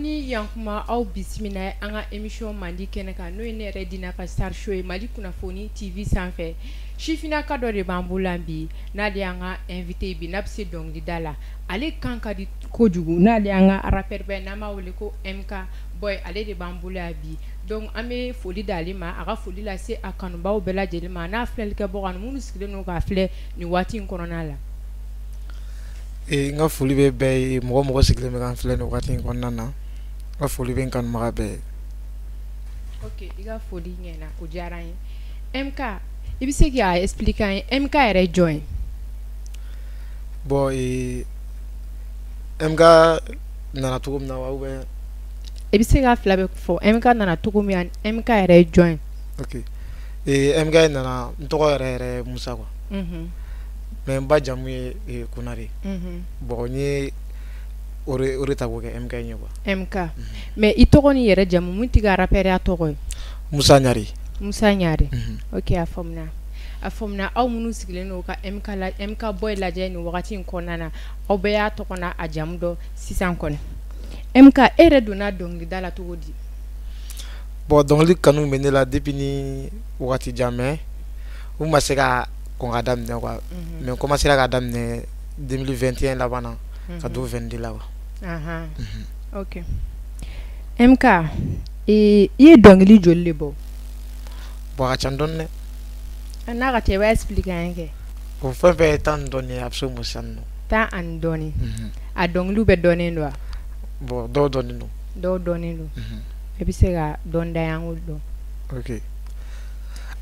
Ni yankuma aw bisimila an ka émission mandi kɛnɛ kan, n'o ye ne yɛrɛ Dina ka Star Show ye, Mali kunnafoni TV sanfɛ. Sifinnaka dɔ de b'an bolo yan bi, n'ale y'an ka invité bi, n'a bɛ se dɔnkilida la, ale kan ka di kojugu, n'ale y'an ka rappeur ba ye, n'an b'a wele ko MK Boy, ale de b'an bolo yan bi. Donc an bɛ foli d'ale ma, a ka foli lase a kanubaw bɛɛ lajɛlen ma, n'a filɛlikɛbagaw ani minnu sigilen don k'a filɛ nin waati in kɔnɔna la. N ka foli bɛ bɛɛ ye, mɔgɔ mɔgɔ sigilen bɛ k'an filɛ nin waati in kɔnɔna na, n ka foli bɛ n kanubaga bɛɛ ye. Ok, i ka foli ɲɛna, o diyara n ye. MK, i bɛ se k'a expliquer an ye, MK yɛrɛ ye jɔn ye? Bon, MK nana cogo min na wa, ou bien? I bɛ se k'a fila bɛɛ fɔ, MK nana cogo min ani MK yɛrɛ ye jɔn ye? Ok, MK nana, n tɔgɔ yɛrɛ yɛrɛ Musa quoi. Mais n ba jamu ye Konare. Bon, n ye o de ta k'o kɛ MK ye quoi. MK. Mais i tɔgɔ ni yɛrɛ jamu, mun t'i ka rappeur tɔgɔ ye? Musa Ɲare. Musa Ɲare. Ok, a faamuna. A faamuna, aw minnu sigilen don ka MK la, MK Boy lajɛ nin wagati in kɔnɔna na, aw bɛɛ y'a tɔgɔ n'a a jamu dɔn sisan kɔni. MK, e yɛrɛ donna dɔnkilida la cogo di? Bon, dɔnkili kanu bɛ ne la depuis ni wagati jan, mais u ma se ka kɔn ka daminɛ quoi. Mais n commencé ra k'a daminɛ 2021 laban na ka don 22 la quoi. Ok. MK, i ye dɔnkili joli de bɔ? Bon, a ka ca dɔɔni dɛ. N'a ka ca, i b'a expliquer an ye kɛ. O fɛn fɛn ye 10 ni dɔɔni ye, a bɛ se o ma sisan nɔ. 10 ani dɔɔni. A dɔnkiliw bɛɛ dɔnnen don wa? Bon, dɔw dɔnnen don. Dɔw dɔnnen don. I bɛ se ka dɔn da an k'o dɔn. Ok.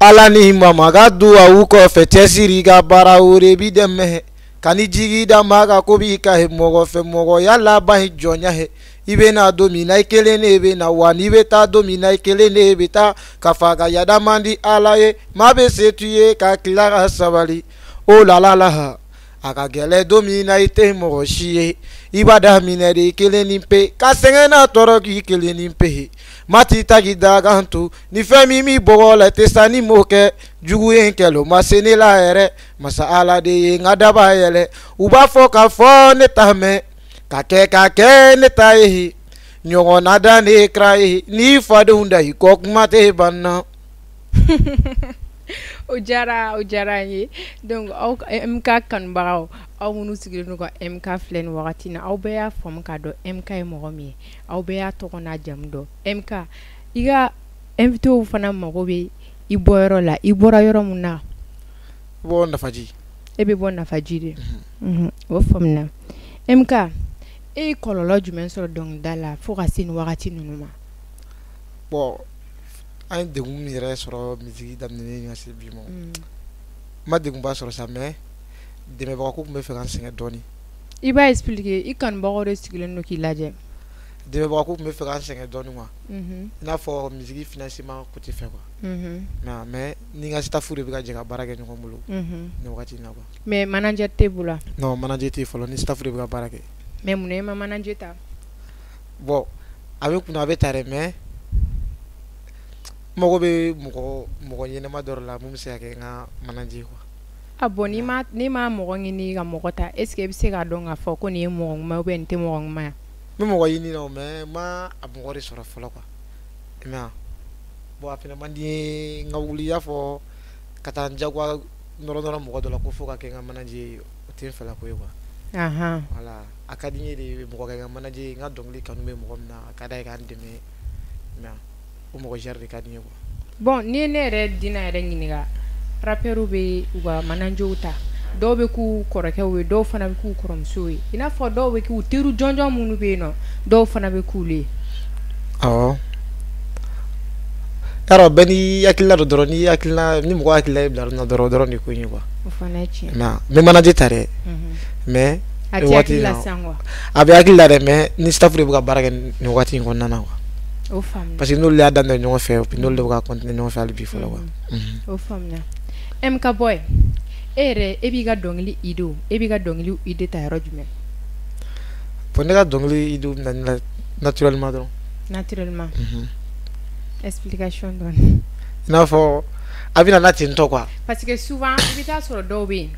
Ala ni mama ka duwawu kɔfɛ, cɛsiri ka baara, o de b'i dɛmɛ ka ni jigi da maa kan ko b'i ka mɔgɔ fɛ, mɔgɔya laban ye jɔnya ye. I bɛ na don min na, i kelen de bɛ na wa, n'i bɛ taa don min na, i kelen de bɛ taa. Ka fa ka yada man di Ala ye, maa bɛ se tu ye ka tila ka sabali o la la la. A ka gɛlɛn don min na, i tɛ mɔgɔ si ye, i b'a daminɛ de kelen ni pe, ka sɛgɛn n'a tɔɔrɔ k'i kelen ni pe. Maa t'i ta k'i da kan to ni fɛn min b'i bɔgɔ la, i tɛ sa ni m'o kɛ. Jugu ye kɛlɛ, o ma se ne la yɛrɛ, masa Ala de ye n ka daba yɛlɛ. U b'a fɔ k'a fɔ ne t'a mɛn, ka kɛ ka kɛ ne ta ye, ɲɔgɔn na da ne kɛra ye, n'i fadenw da i kɔ, kuma tɛ ban na. O diyara an ye. Donc aw MK kanubagaw, aw minnu sigilen don ka MK filɛ nin wagati in na, aw bɛɛ y'a faamu k'a dɔn MK ye mɔgɔ min ye, aw bɛɛ y'a tɔgɔ n'a jamu dɔn. MK, i ka invité fana mago bɛ i bɔyɔrɔ la, i bɔra yɔrɔ min na. Bɔ Nafaji. E bɛ bɔ Nafaji de, o faamuna. MK, e ye kɔlɔlɔ jumɛn sɔrɔ dɔnkilida la fo ka se nin wagati ninnu ma? Bon, an ye degun min yɛrɛ sɔrɔ musique daminɛnen ka se bi ma, n ma degunba sɔrɔ sa, mais dɛmɛbaga ko tun bɛ fɛ ka n sɛgɛn dɔɔni. I b'a expliquer, i kanubagaw de sigilen don k'i lajɛ. Dɛmɛbaga ko tun bɛ fɛ ka n sɛgɛn dɔɔni quoi, i n'a fɔ musique financement côté fɛ quoi. Mais ni n ka staff de bɛ ka jɛ ka baara kɛ ɲɔgɔn bolo nin wagati in na quoi. Mais manager t'e bolo wa? Non, manager tɛ yen fɔlɔ, ni staff de bɛ ka baara kɛ. Mais munna e ma manager ta? Bon, a bɛ kunna, a bɛ ta dɛ, mais n mago bɛ mɔgɔ mɔgɔ ɲɛnɛma dɔ de la mun bɛ se ka kɛ n ka manager quoi. Ah bon, n'i ma mɔgɔ ɲini ka mɔgɔ ta, est ce que i bɛ se k'a dɔn k'a fɔ ko nin ye mɔgɔ ɲuman ye ou bien nin tɛ mɔgɔ ɲuman ye? N bɛ mɔgɔ ɲini na o, mais n ma a mɔgɔ de sɔrɔ fɔlɔ quoi, i m'a ye. Bon, a fana man di n ye n ka wuli i y'a fɔ ka taa n jagoya nɔrɔ nɔrɔ mɔgɔ dɔ la ko fo ka kɛ n ka manager ye, o tɛ n fɛla ko ye quoi. Voilà, a ka di n ye de mɔgɔ ka kɛ n ka manager ye, n ka dɔnkili kanu bɛ mɔgɔ min na, a ka d'a ye k'an dɛmɛ, i m'a ye, o mɔgɔ genre de ka di n ye quoi. Bon, n'i ye ne yɛrɛ Dina yɛrɛ ɲininka, rappeurs bɛ u ka managerw ta, dɔw bɛ k'u kɔrɔkɛw ye, dɔw fana bɛ k'u kɔrɔmusow ye, i n'a fɔ dɔw bɛ k'u teri jɔnjɔn minnu bɛ yen nɔ, dɔw fana bɛ k'olu ye. Awɔ, yarɔ, bɛɛ n'i hakilina don dɔrɔn, n'i hakilina ni mɔgɔ hakilina y'i bila yɔrɔ min na dɔrɔn, o dɔrɔn de ye ko in ye quoi. O fana ye tiɲɛ. I m'a ye, n bɛ manager ta dɛ, mais a tɛ hakili la sisan quoi. A bɛ hakili la dɛ, mais ni staff de bɛ ka baara kɛ nin wagati in kɔnɔna na quoi. O faamuna. Parce que n'olu y'a daminɛ ɲɔgɔn fɛ, n'olu de bɛ ka continuer ɲɔgɔn fɛ hali bi fɔlɔ quoi. O faamuna. MK Boy, e yɛrɛ, e b'i ka dɔnkili idée, e b'i ka dɔnkili idée ta yɔrɔ jumɛn? Bon, ne ka dɔnkili idée bɛ na ne la naturellement dɔrɔn. Naturellement. Explication dɔɔni. I n'a fɔ a bɛ na ten tɔ quoi. Parce que souvent i bɛ taa sɔrɔ dɔw bɛ yen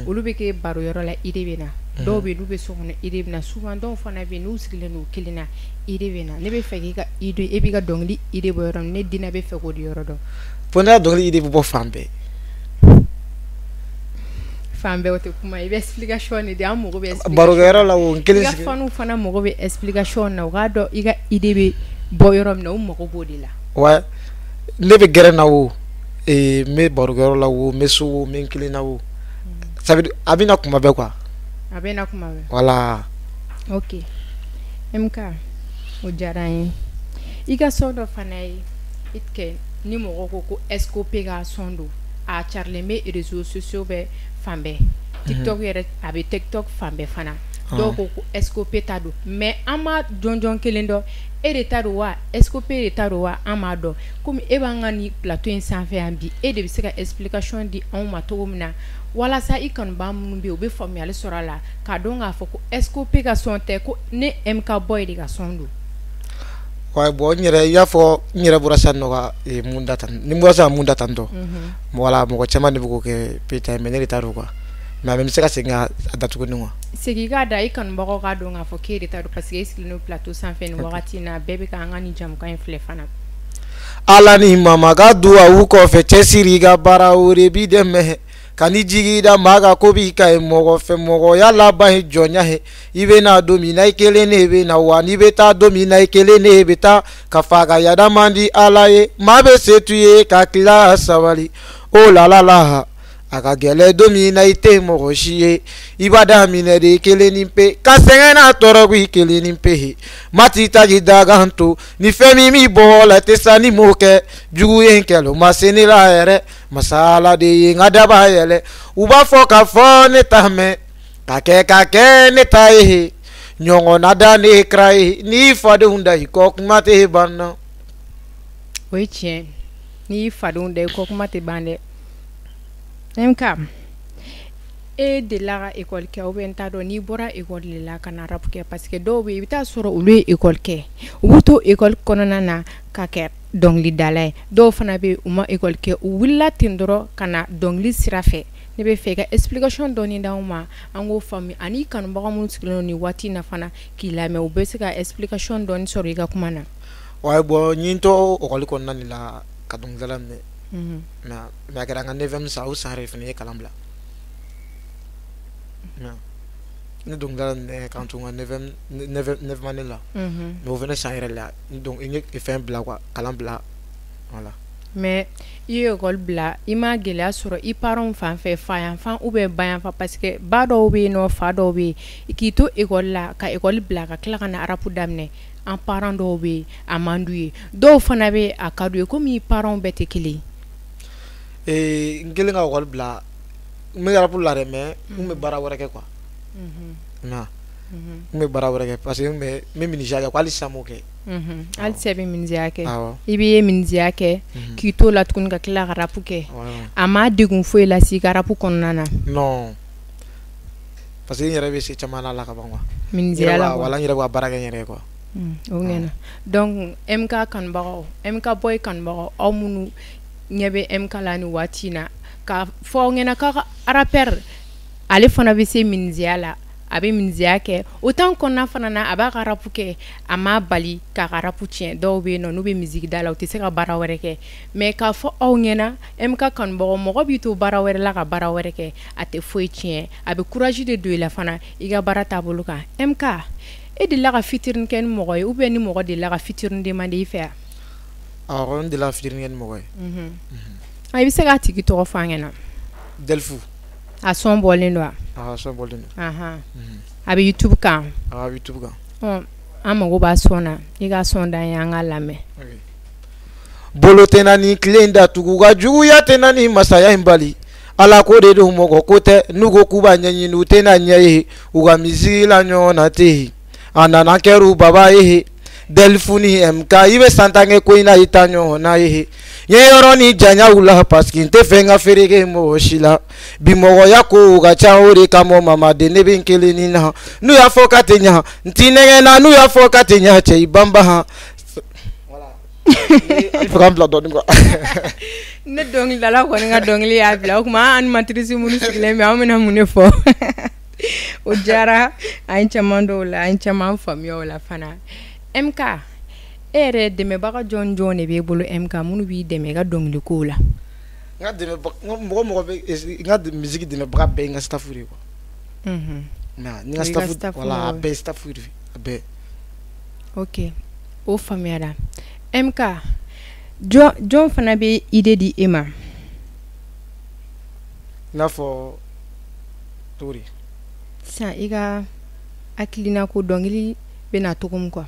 Olu bɛ kɛ baro yɔrɔ la, idée bɛ na. Dɔw bɛ yen, n'u bɛ so kɔnɔ, idée bɛ na. Souvent dɔw fana bɛ yen, n'u sigilen don kelen na, idée bɛ na. Ne bɛ fɛ k'i ka idée, e b'i ka dɔnkili idée bɔ yɔrɔ min, ne Dina bɛ fɛ k'o de yɔrɔ dɔn. Bon, ne ka dɔnkili idée bɛ bɔ fan bɛɛ. Fan bɛɛ, o tɛ kuma, i bɛ explication de di, an mago bɛ explication. Barokɛyɔrɔ la o, n kelen I ka sigi. Faniw fana mago bɛ explication na, u k'a dɔn i ka idée bɛ bɔ yɔrɔ min na, u mago b'o de la. Ouais, ne bɛ gɛrɛn na o, n bɛ barokɛyɔrɔ la o, n bɛ so o, n bɛ n kelen na o, ça veut dire a bɛ na kuma bɛɛ quoi. A bɛ na kuma bɛɛ. Voilà. Ok, MK, o diyara n ye. I ka son dɔ fana ye i kɛ ni mɔgɔ ko ko SCOP ka son don, a carilen bɛ réseaux sociaux bɛɛ fan bɛɛ, TikTok yɛrɛ, a bɛ TikTok fan bɛɛ fana. Dɔw ko ko SCOP ta don, mais an ma jɔnjɔn kelen dɔn, e de ta don wa, SCOP de ta don wa, an m'a dɔn. Komi e b'an ka nin plateau in sanfɛ yan bi, e de bɛ se ka explication di anw ma cogo min na, walasa i kanubaa minnu bɛ yen, u bɛ faamuyali sɔrɔ a la k'a dɔn k'a fɔ ko SCOP ka son tɛ, ko ne MK Boy de ka son don. Ouais, bon, n yɛrɛ, i y'a fɔ, n yɛrɛ bɔra sisan nɔ ka mun da tan, ni n bɔra sisan ka mun da tan tɔ, voilà, mɔgɔ caman de bɛ k'o kɛ P ta ye, mais ne de ta don quoi. Mais a bɛ se ka segin ka a da tuguni quoi. Segin k'a da, i kanubagaw k'a dɔn k'a fɔ k'e de ta don, parce que e sigilen don plateau sanfɛ nin wagati in na, bɛɛ bɛ k'an ka nin jamukan in filɛ fana. Ala ni mama ka duwawu kɔfɛ, cɛsiri ka baara, o de b'i dɛmɛ ka ni jigi da maa kan ko b'i ka ye mɔgɔ fɛ. Mɔgɔya laban ye jɔnya ye. I bɛ na don min na, i kelen de bɛ na wa, n'i bɛ taa don min na, i kelen de bɛ taa. Ka fa ka yada man di Ala ye, maa bɛ se tu ye ka tila sabali o la la la. A ka gɛlɛn don min na, i tɛ mɔgɔ si ye, i b'a daminɛ de kelen ni pe, ka sɛgɛn n'a tɔɔrɔ i kelen ni pe. Ma t'i taji dagan to ni fɛn min b'i bɔ la tɛ sa ni m'o kɛ jugu ye, n kɛlɛ o ma se ne la yɛrɛ. Masala de ye n ka daba yɛlɛ. U b'a fɔ k'a fɔ ne t'a mɛn, ka kɛ ka kɛ ne ta ye, ɲɔgɔn na da ne kɛra ye, n'i fadenw da i kɔ, kuma tɛ ban na. O ye tiɲɛ, n'i y'i fadenw da i kɔ, kuma tɛ ban dɛ. MK, e delila ka école kɛ ou bien n t'a dɔn n'i bɔra école de la ka na rap kɛ? Parce que dɔw bɛ yen, i bɛ taa sɔrɔ olu ye école kɛ, u b'u to école kɔnɔna na ka kɛ dɔnkilidala ye. Dɔw fana bɛ yen, u ma école kɛ, u wulila ten dɔrɔn ka na dɔnkili sira fɛ. Ne bɛ fɛ i ka explication dɔɔni d'anw ma, an k'o faamu, ani kanubaga minnu sigilen don nin waati in na fana k'i lamɛn, u bɛ se ka explication dɔɔni sɔrɔ i ka kuma na. Ouais, bon, n ye n to école kɔnɔna de la ka dɔnkilidala minɛ. Mais a kɛra n ka neuvième san, o san yɛrɛ fana ye kalan bila. Ne dɔnkilidala minɛ k'an to n ka neuvième année la. Mais o fana san yɛrɛ la, donc n ye fɛn bila quoi, kalan bila, voilà. Mais i ye école bila, i ma gɛlɛya sɔrɔ i parents fan fɛ, fa yan fan ou bien ba yan fan? Parce que ba dɔw bɛ yen nɔ, fa dɔw bɛ yen, k'i to école la ka école bila ka tila ka na rap daminɛ, an parents dɔw bɛ yen, a man d'u ye, dɔw fana bɛ yen, a ka d'u ye, komi parents bɛɛ tɛ kelen ye. N kɛlen ka école bila, n bɛ rap la dɛ, mais n kun bɛ baara wɛrɛ kɛ quoi. N kun bɛ baara wɛrɛ kɛ parce que n bɛ menuisier kɛ quoi, hali sisan n b'o kɛ. Halisa i bɛ menuisier kɛ? Awɔ. I bɛ menuisier kɛ k'i to la tuguni ka tila ka rap kɛ? A ma degun foyi lase i ka rap kɔnɔna na? Non, parce que n yɛrɛ bɛ se caman na la ka ban quoi. Menuisier la. Voilà, n yɛrɛ bɛ ka baara kɛ n yɛrɛ ye quoi. O ɲɛna. Donc MK kanubagaw, MK Boy kanubagaw, aw minnu ɲɛ bɛ MK la nin waati in na, k'a fɔ aw ɲɛna k'a ka rappeur ale fana bɛ se menuisier la, a bɛ menuisier kɛ, o temps kɔnɔna fana na, a b'a ka rap kɛ, a m'a bali k'a ka rap tiɲɛ. Dɔw bɛ yen nɔ, n'u bɛ musique da la, u tɛ se ka baara wɛrɛ kɛ, mais k'a fɔ aw ɲɛna, MK kanubagaw, mɔgɔ b'i to baara wɛrɛ la ka baara wɛrɛ kɛ, a tɛ foyi tiɲɛ, a bɛ courage de don i la fana i ka baara taabolo kan. MK, e delila ka featuring kɛ ni mɔgɔ ye ou bien ni mɔgɔ delila ka featuring demander i fɛ yan? Awɔ, n delila ka featuring kɛ ni mɔgɔ ye. I bɛ se k'a tigi tɔgɔ fɔ an ɲɛna? Delfu. A son bɔlen don wa? A son bɔlen don. A bɛ YouTube kan? A bɛ YouTube kan. An mago b'a son na, i ka son d'an ye an k'a lamɛn. Bolo tɛna ni tile in datugu, ka juguya tɛna ni masaya in bali. Ala ko de don, mɔgɔ ko tɛ. N'u ko k'u b'a ɲɛɲini, u tɛna ɲɛ ye, u ka misiri la ɲɔgɔn na tɛ yen. A nana kɛr'u baba ye. Delfu ni MK, i bɛ san 10 kɛ ko in na, i ta ɲɔgɔn na ye. N ye yɔrɔ ni janya u la parce que n tɛ fɛ n ka feere kɛ mɔgɔ si la. Bi mɔgɔya kow ka ca, o de kama mamaden ne bɛ n kelennin na. N'u y'a fɔ k'a tɛ ɲa, n t'i nɛgɛn na. N'u y'a fɔ k'a tɛ ɲa, cɛ i banba. Il faut k'an bila dɔɔnin quoi. Ne dɔnkilidala kɔni ka dɔnkili y'a bila, o tuma animatrice minnu sigilen bɛ, anw bɛna mun de fɔ? O diyara an ye, caman dɔw la, an ye caman faamuya o la fana. MK, e yɛrɛ, dɛmɛbaga jɔn jɔn de b'e bolo, MK, minnu b'i dɛmɛ i ka dɔnkilikow la? N ka dɛmɛbaga, mɔgɔ mɔgɔ bɛ n ka musique dɛmɛbaga bɛɛ ye n ka staff de ye quoi. Mais ni n ka staff, voilà, a bɛɛ ye staff de, a bɛɛ. Ok, o faamuyara. MK, jɔn jɔn fana bɛ idée di e ma? I n'a fɔ cogo di? Sisan, i ka hakilina ko dɔnkili bɛ na cogo min quoi.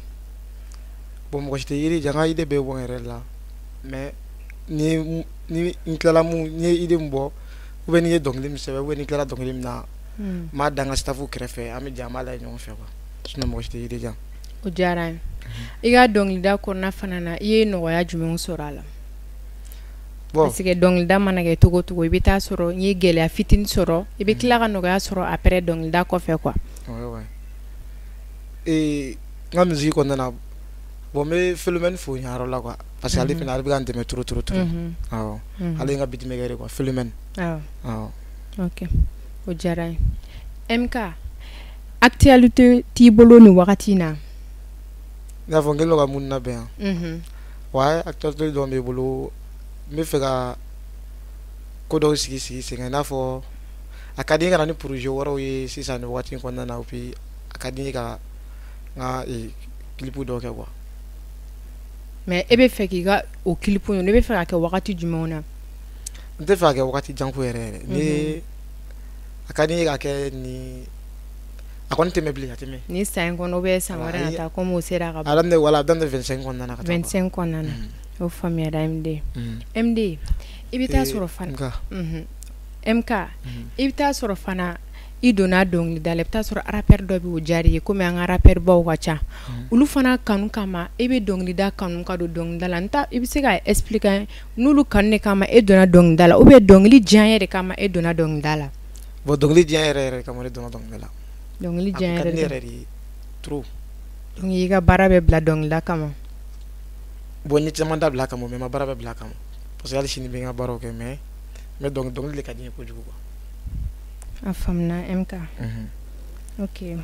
Bon, mɔgɔ si tɛ idée di, n ka idée bɛɛ bɔ n yɛrɛ la, mais ni ni n tilala mun, ni ye idée min bɔ, ou bien ni ye dɔnkili min sɛbɛn, ou bien ni tilala dɔnkili min na, n b'a da n ka staff kɛrɛfɛ, an bɛ jɛ an b'a lajɛ ɲɔgɔn fɛ quoi. Sinon mɔgɔ si tɛ idée di yan. O diyara n ye. I ka dɔnkilida kɔnɔna fana na, i ye nɔgɔya jumɛnw sɔrɔ a la? Bon, parce que dɔnkilida mana kɛ cogo o cogo, i bɛ taa sɔrɔ n'i ye gɛlɛya fitinin sɔrɔ, i bɛ tila ka nɔgɔya sɔrɔ après dɔnkilida kɔfɛ quoi. Ouais. Ee, n ka musique kɔnɔna na, bon, n bɛ Phénomène fo nin yɔrɔ la quoi, parce que ale fana, ale bɛ ka n dɛmɛ trop trop trop. Awɔ, ale ye n ka beatmaker ye quoi, Phénomène. Awɔ. Ok, o diyara n ye. MK, actualité t'i bolo nin wagati in na? I n'a fɔ n kɛlen don ka mun labɛn yan? Ouais, actualité dɔ bɛ n bolo. N bɛ fɛ ka ko dɔw sigi sigi sen kan, i n'a fɔ a ka di n ye ka na ni projet wɛrɛw ye sisan nin waati in kɔnɔna na, et puis a ka di n ye ka n ka clip dɔw kɛ quoi. Mais e bɛ fɛ k'i ka o clip ninnu, e bɛ fɛ ka kɛ wagati jumɛnw na? N tɛ fɛ ka kɛ wagati jan ko yɛrɛ yɛrɛ. Ni a ka di n ye ka kɛ ni a kɔni tɛ mɛn bilen, a tɛ mɛn. Ni san in kɔnɔ ou bien san wɛrɛ nata, comme o sera ka ban? A daminɛ, wala, a daminɛ 25 kɔnɔna na ka taa. 25 kɔnɔna na, o faamuyara. MD, MD, i bɛ taa sɔrɔ fana, MK, i bɛ taa sɔrɔ fana i donna dɔnkilida la, i bɛ taa sɔrɔ rappeur dɔ bɛ, o diyara i ye, komi an ka rappeur baw ka ca, olu fana kanu kama e bɛ dɔnkilida kanu ka don dɔnkilida la. N ta, i bɛ se ka expliquer n'olu kanu de kama e donna dɔnkilida la, ou bien dɔnkili diyaɲɛ de kama e donna dɔnkilida la? Bon, dɔnkili diya yɛrɛ yɛrɛ kama ne donna dɔnkilida la. Dɔnkili diya A ka yɛrɛ di ne yɛrɛ de ye trop. Donc i ka baara bɛɛ bila dɔnkilida kama? Bon, n ye caman dabila a kama, mais n ma baara bɛɛ bila a kama, parce que hali sini n bɛ n ka baaraw kɛ, mais dɔnkili de ka di n ye kojugu quoi. A faamuna, MK. Ok,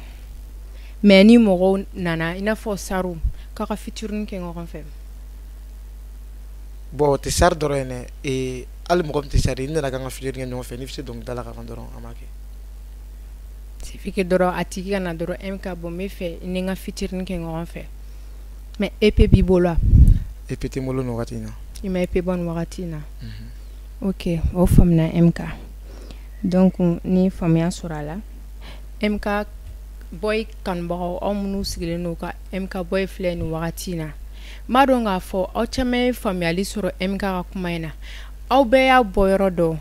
mais ni mɔgɔw nana, i n'a fɔ Saru, k'a ka featuring kɛ ɲɔgɔn fɛ? Bon, o tɛ star dɔrɔn ye dɛ. Ee, hali mɔgɔ min tɛ star ye, n'i nana k'an ka featuring kɛ ɲɔgɔn fɛ, n'i bɛ se dɔnkilida la ka ban dɔrɔn, an b'a kɛ. Suffit que dɔrɔn a tigi ka na dɔrɔn, MK, bon, n bɛ fɛ ni n ka featuring kɛ ɲɔgɔn fɛ. Mais EP b'i bolo wa? EP tɛ n bolo nin wagati in na. I ma EP bɔ nin wagati in na. Ok, o faamuna, MK. Donc ni faamuya sɔrɔ a la. MK Boy kanubagaw, aw minnu sigilen don ka MK Boy filɛ nin wagati in na, n b'a dɔn k'a fɔ aw caman ye faamuyali sɔrɔ MK ka kuma in na. Aw bɛɛ y'a bɔ yɔrɔ dɔn,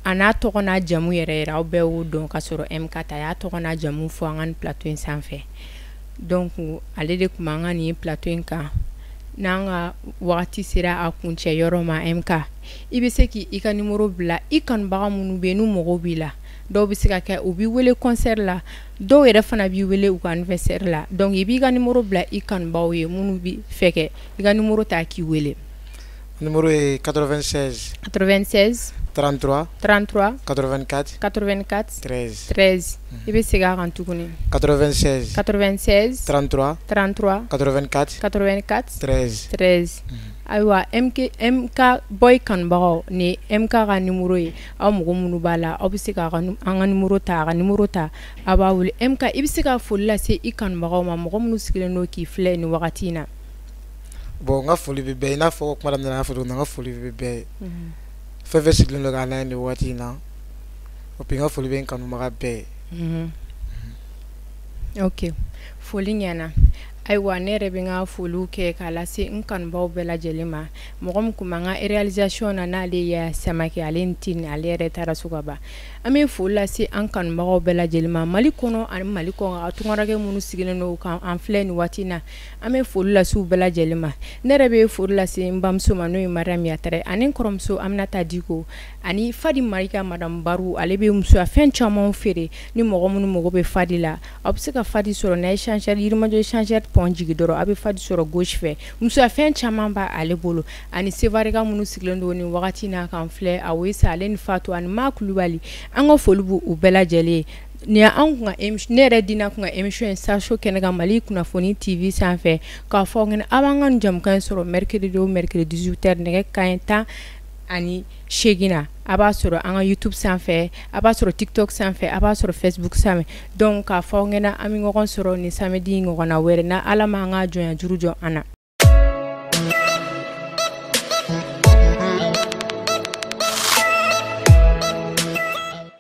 a n'a tɔgɔ n'a jamu yɛrɛ yɛrɛ, aw bɛɛ y'o dɔn ka sɔrɔ MK ta, a y'a tɔgɔ n'a jamu fɔ an ka nin plateau in sanfɛ. Donc ale de tun b'an ka nin plateau in kan. N'an ka wagati sera a kuncɛ yɔrɔ ma, MK, i bɛ se k'i ka numéro bila i kanubaga minnu bɛ yen, n'u mago b'i la. Dɔw bɛ se ka kɛ u b'i wele concert la, dɔw yɛrɛ fana b'i wele u ka anniversaire la. Donc i b'i ka numéro bila i kanubaw ye minnu bɛ fɛ kɛ i ka numéro ta k'i wele. Numéro ye 96. 96. 33. 33. 84. 84. 13. 13. I bɛ segin a kan tuguni. 96. 96. 33. 33. 84. 84. 13. 13. Ayiwa, MK, MK Boy kanubagaw, ni MK ka numéro ye. Aw mɔgɔ minnu b'a la, aw bɛ se k'a ka an ka numéro ta, a ka numéro ta, a b'a wele. MK, i bɛ se ka foli lase i kanubagaw ma, mɔgɔ minnu sigilen don k'i filɛ nin wagati in na? Bon, n ka foli bɛ bɛɛ ye. I n'a fɔ kuma daminɛ na, n y'a fɔ cogo min na, n ka foli bɛ bɛɛ ye, fɛn fɛn sigilen don k'a lajɛ nin waati in na. Et puis n ka foli bɛ n kanubaga bɛɛ ye. Ok, foli ɲɛna. Ayiwa, ne yɛrɛ bɛ n ka foliw kɛ k'a lase n kanubaw bɛɛ lajɛlen ma. Mɔgɔ min tun b'an ka réalisation na, n'ale ye Samakɛ, ale ni Tini, ale yɛrɛ taara so ka ban. An bɛ foli lase an kanubagaw bɛɛ lajɛlen ma, Mali kɔnɔ ani Mali kɔ, tunkarakɛ minnu sigilen don k'an filɛ nin waati in na, an bɛ foli lase u bɛɛ lajɛlen ma. Ne yɛrɛ bɛ foli lase n bamuso ma, n'o ye Mariam Yatara, ani n kɔrɔmuso Aminata Diko, ani Fadi Marika, madame Baru, ale bɛ musoya fɛn caman feere. Ni mɔgɔ minnu mago bɛ Fadi la, aw bɛ se ka Fadi sɔrɔ n'a échangeur, Yirimajɔ échangeur. pont jigin dɔrɔn, a bɛ Fadi sɔrɔ gauche fɛ. Musoya fɛn caman b'a ale bolo. Ani Sevarega minnu sigilen don nin wagati n'a kan filɛ, a sa ale ni Fatu ani Ma Kulubali, an ka foli b'u u bɛɛ lajɛlen ye. Nin y'an kun ka ne yɛrɛ Dina kun ka émission ye Star Show kɛnɛ kan, Mali kunnafoni TV sanfɛ. K'a fɔ aw aw b'an ka nin jamukan in sɔrɔ mercredi o mercredi 18h, nɛgɛ kanɲɛ 18 na. A b'a sɔrɔ an ka YouTube sanfɛ, a b'a sɔrɔ TikTok sanfɛ, a b'a sɔrɔ Facebook sanfɛ. Donc k'a fɔ aw ɲɛna, an bɛ ɲɔgɔn sɔrɔ ni samedi ɲɔgɔnna wɛrɛ, na Ala ma an ka jɔnya juru jɔ an na.